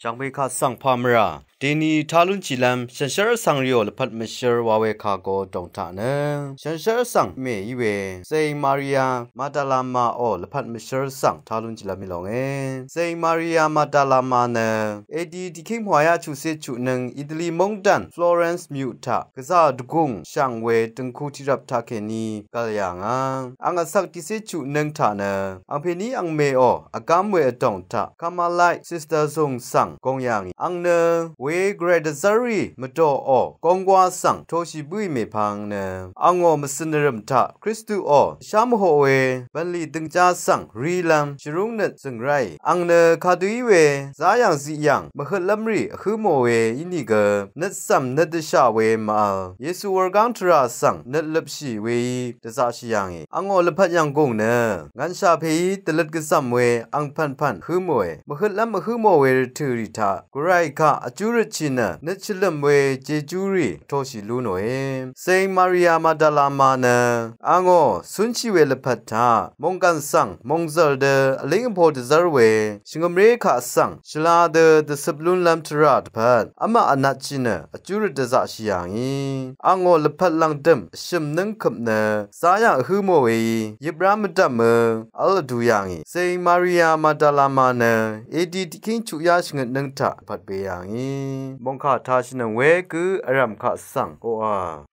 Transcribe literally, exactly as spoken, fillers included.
Jàngpè kaq svng pà mvrà dèni tá lúnshìlv́m shànshér vsvng rìò lvpat mvshǿr wa we kà go dòng taq nø, shànshér vsvng mè í we Saint Maria Magdalama ò lvpat mvshǿr svng tá lúnshìlv́m í longe. Saint Maria Magdalama nø A D tiqkíng pvngwàyá chuqcé chuqnøng Italy móngdàn Florence mvyuq taq gvzà dvgùng shv̀ng we dø̀ngku tiqrvp taqkèní gv̀l yà ngà. Àng vsvk tiqcé chuqnøng taq nø, àng pèní àng mèò vgám we vdòng taq Carmelite Sister zùng svng gong yà ngì. Àng nø we gvray dvzv́rrì mvdòò gongwa svng toshì bǿì mèpvng nø, àngò mvcø̀n vrø̀m taq Kristuò shá mvhoq we bv̀nlì døngjá svng rilv́m shvrúng nøt zø̀ng ráì. Àng nø kadø í we zá yv̀ng ziq yv̀ng mvhøtlv́m rì vhǿ mò we ínìgø, nøt cv̀m nøt dvshà we mvvl Yesu wurgáng tvrà svng nøt løpshì weí dvzaqshì yà ngì. Àngò lvpat yv̀nggùng nø ngv̀nshà pèí dvløt gvzv̀m we àng pv̀npv̀n vhǿ mòe. Mvhøtlv́m vhǿ mò we rvtø̀ rì taq gvray kaq vjú røtshì nø, nøt shvlø̀m we jejú rì toshì lú nòe. Saint Maria Magdalama nø àngò cúnshì we lvpat taq mònggàn svng mòngzv̀l dø vlíng vpo dvzv́r we shvngø̀mré kaq svng shvla dø dvcøp lúnlv́m tvrà dvpvt vmaq vnatshì nø vjú røt dvzaqshì yà ngì. Àngò lvpat lv̀ngdø̀m vshø̀m nǿngkøp nø zá yv̀ng vhǿ mò weí yøprá mvdv̀mø v́l vdu yà ngì. Saint Maria Magdalama nø A D tiqkíng chuqyá shvngøtnǿng taq lvpat be yà ngì. Mòngkà tashìnøng we gǿ vrv̀m kaq svng oqà